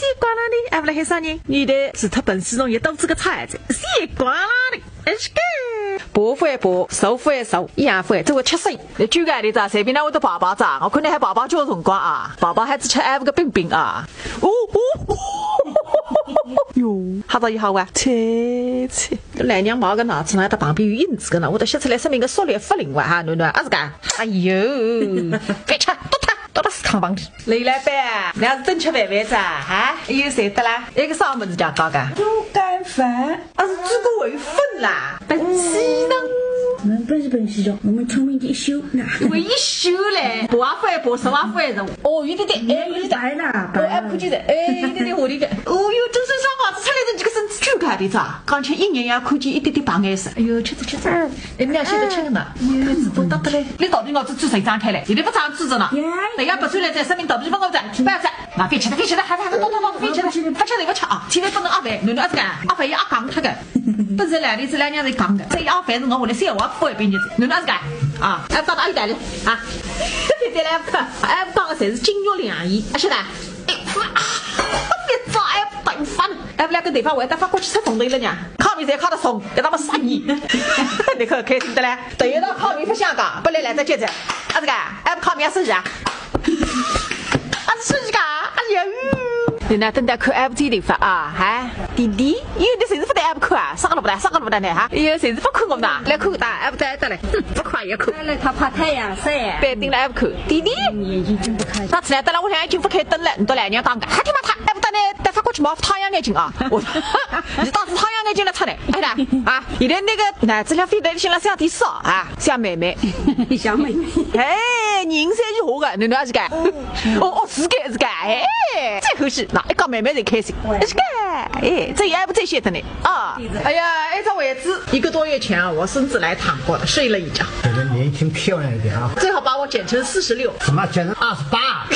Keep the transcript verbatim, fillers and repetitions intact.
西瓜啦哩，还勿来喊啥人？你的除脱笨西虫也都是个菜子，西瓜啦哩，哎是个。爬勿会爬，坐勿会坐，一样勿会，这个吃生。那举个例子啊，随便哪会得爬爬子啊，我看侬还爬爬叫辰光啊，爬爬还只吃还勿个冰冰啊。哦哦哦，哟，吓到一吓哇，切切。老娘买个脑子呢，它旁边有印子个呢，我都写出来说明个说理勿灵哇哈，囡囡，啊是个，哎哟，别吃，多吃，多吃死康棒的。 雷老板，侬是等吃饭饭子啊？哈？哎哟，谁得啦？一个啥物事叫高个？猪肝粉。啊，是猪肝粉啦。笨西虫。我们不是笨西虫，我们聪明的一宿呢。我一宿嘞，爬也勿会爬，坐也勿会坐。哦，有点点，哎，有点点。白了，白了。哦，哎，看见了，哎，有点点活力的。哦哟，真是双房子出来的这个身子巨高的咋？刚才一眼要看见一点点白颜色。哎哟，吃着吃着。 哎，侬现在吃个嘛？哎，嘴巴大得嘞。侬肚皮脑子嘴张开来，现在勿张嘴着呢。耶。等下拔出来再说明肚皮勿好着，勿要着。那别吃了，别吃了，还还还，动动动，别吃了，勿吃了，勿吃啊！千万勿能压饭，囡囡阿是个，压饭要压讲脱个。本身来的是两娘在讲个，再压饭是我屋里小娃勿会变日子，囡囡阿是个啊，哎，到哪里来了啊？别再来不，哎，讲个侪是金玉良言，啊，晓得？哎，啊，别找哎，等饭。 哎，勿来跟对方会得发过去吃风头了呢。烤面侪烤得松，搿他妈杀你！你可开心得来，等一道烤面勿香港，本来来得节节，啊这个，哎，烤面生日啊？啊生日个，哎呀，你那等待看F T头发啊，哈，弟弟，有的谁是勿得F看啊？啥个都勿得，啥个都勿得呢哈？有谁是勿看我们的？来看个大F得得来，哼，勿看也看。来，他怕太阳晒。板定了F看，弟弟，眼睛睁不开。他起来得了，我两眼睛勿开灯了，你都来娘当个，还他妈他。 哎，勿得呢，戴法国去毛太阳眼镜啊！我，你当是太阳眼镜来出来，哎啦，啊，现在那个男子两飞的现在像第四啊，像妹妹，像妹妹。哎，人侪是好个，侬哪是个？哦哦，是个是个，哎，最合适，那一讲妹妹最开心，是个，哎，这也不最谢的呢啊！哎呀，哎，这位置一个多月前啊，我孙子来躺过的，睡了一觉。可能年轻漂亮一点啊。最好把我减成四十六。怎么减成二十八？